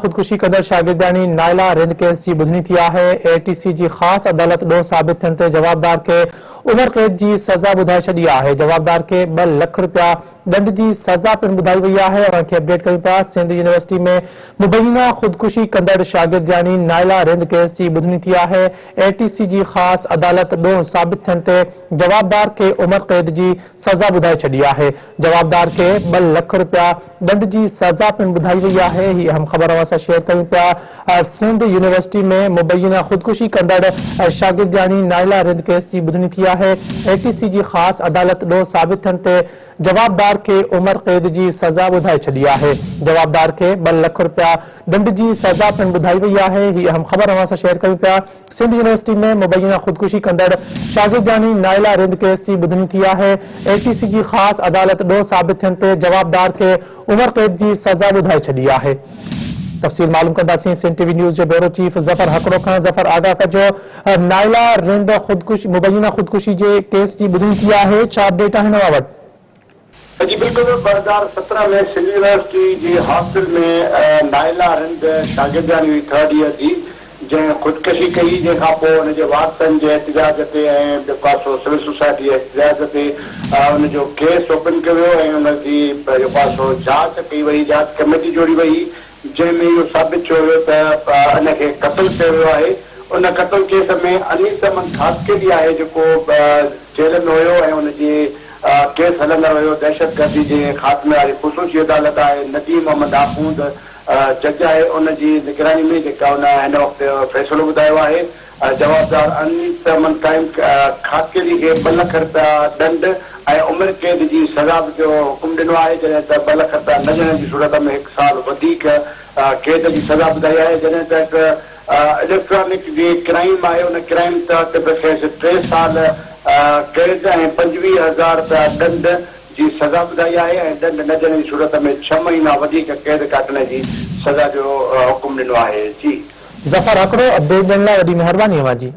خودڪشي ڪندڙ شاگردياڻي نائلا رند ڪيس جي ٻڌڻي ٿي آهي، اي ٽي سي جي خاص عدالت ڏوهه ثابت ٿيڻ تي جوابدار کي عمر قيد جي سزا ٻڌائي ڇڏي آهي، جوابدار کي ٻه لک رپيا ڏنڊ جي سزا پڻ ٻڌائي وئي آهي، اوهان کي اپڊيٽ ڪريون پيا سنڌ يونيورسٽي ۾ مبينا خودڪشي ڪندڙ شاگردياڻي نائلا رند ڪيس جي ٻڌڻي ٿي آهي، اي ٽي سي جي خاص عدالت ڏوهه ثابت ٿيڻ تي جوابدار کي عمر قيد جي سزا ٻڌائي ڇڏي آهي، جوابدار کي ٻه لک رپيا ڏنڊ جي سزا پڻ ٻڌائي وئي آهي، هي اهم خبر اوهان سان شيئر ڪيون پيا، سنڌ يونيورسٽي ۾ مبينا خودڪشي ڪندڙ شاگردياڻي نائلا رند ڪيس جي ٻڌڻي ٿي آهي، اي ٽي سي جي خاص عدالت ڏوهه ثابت ٿيڻ تي جوابدار کي عمر قيد جي سزا ٻڌائي ڇڏي آهي، جوابدار کي ٻه لک رپيا ڏنڊ جي سزا پڻ ٻڌائي وئي آهي، هي اهم خبر اوهان سان شيئر ڪيون پيا. سنڌ يونيورسٽي ۾ مبينا خودڪشي ڪندڙ شاگردياڻي نائلا رند ڪيس جي ٻڌڻي ٿي آهي، اي ٽي سي جي خاص عدالت ڏوهه ثابت ٿيڻ تي جوابدار کي عمر قيد جي سزا ٻڌائي ڇڏي آهي. تفصيل معلوم ڪنداسين سنڌ ٽي وي نيوز جي بيورو چيف ظفر هڪڙو کان، ظفر آگاهه ڪجو نائلا رند خودڪشي مبينا خودڪشي جي ڪيس جي ٻڌڻي ٿي آهي ڇا اپڊيٽ آهن اوهان وٽ؟ جي بلڪل 2017 ۾ سنڌ يونيورسٽي جي هاسٽل ۾ نائلا رند شاگردياڻي هئي ٿرڊ ايئر جي جنهن خودڪشي ڪئي جنهن کان پوء ان جي وارثن جي احتجاج تي ۽ جيڪو آهي سو سول سوسائٽي جي احتجاج تي ان جو ڪيس اوپن ڪيو ويو ۽ ان جي جيڪو آهي سو جاچ ڪئي وئي جاچ ڪميٽي جوڙي وئي جنهن ۾ اهو ثابت ٿيو ويو ته ان کي قتل ڪيو ويو آهي ان قتل ڪيس ۾ انيس احمد خاصخيلي آهي جيڪو جيل ۾ هيو ۽ ان جي ڪيس هلندڙ هيو، دهشتگردي جي خاتمي واري خصوصي عدالت آهي، نديم احمد آخوند جج آهي، ان جي نگراني ۾ جيڪا ان هن وقت فيصلو ٻڌايو آهي، جوابدار انيس احمد قائم خاصخيلي کي ٻه لک رپيا ڏنڊ ۽ عمر قيد جي سزا جو حڪم ڏنو آهي، جڏهن ته ٻه لک رپيا نه ڏيڻ جي صورت ۾ هڪ سال وڌيڪ قيد جي سزا ٻڌائي آهي، جڏهن ته هڪ اليڪٽرانڪ جي ڪرائيم آهي ان ڪرائيم تحت به کيس ٽي سال قيد ۽ 25,000 رپيا ڏنڊ جي سزا ٻڌائي آهي ۽ ڏنڊ نه ڏيڻ جي صورت ۾ ڇهه مهينا وڌيڪ قيد ڪاٽڻ جي سزا جو حڪم ڏنو آهي. جي. ظفر هڪڙو اپڊيٽ ڏيڻ لاء وڏي مهرباني اوهان جي.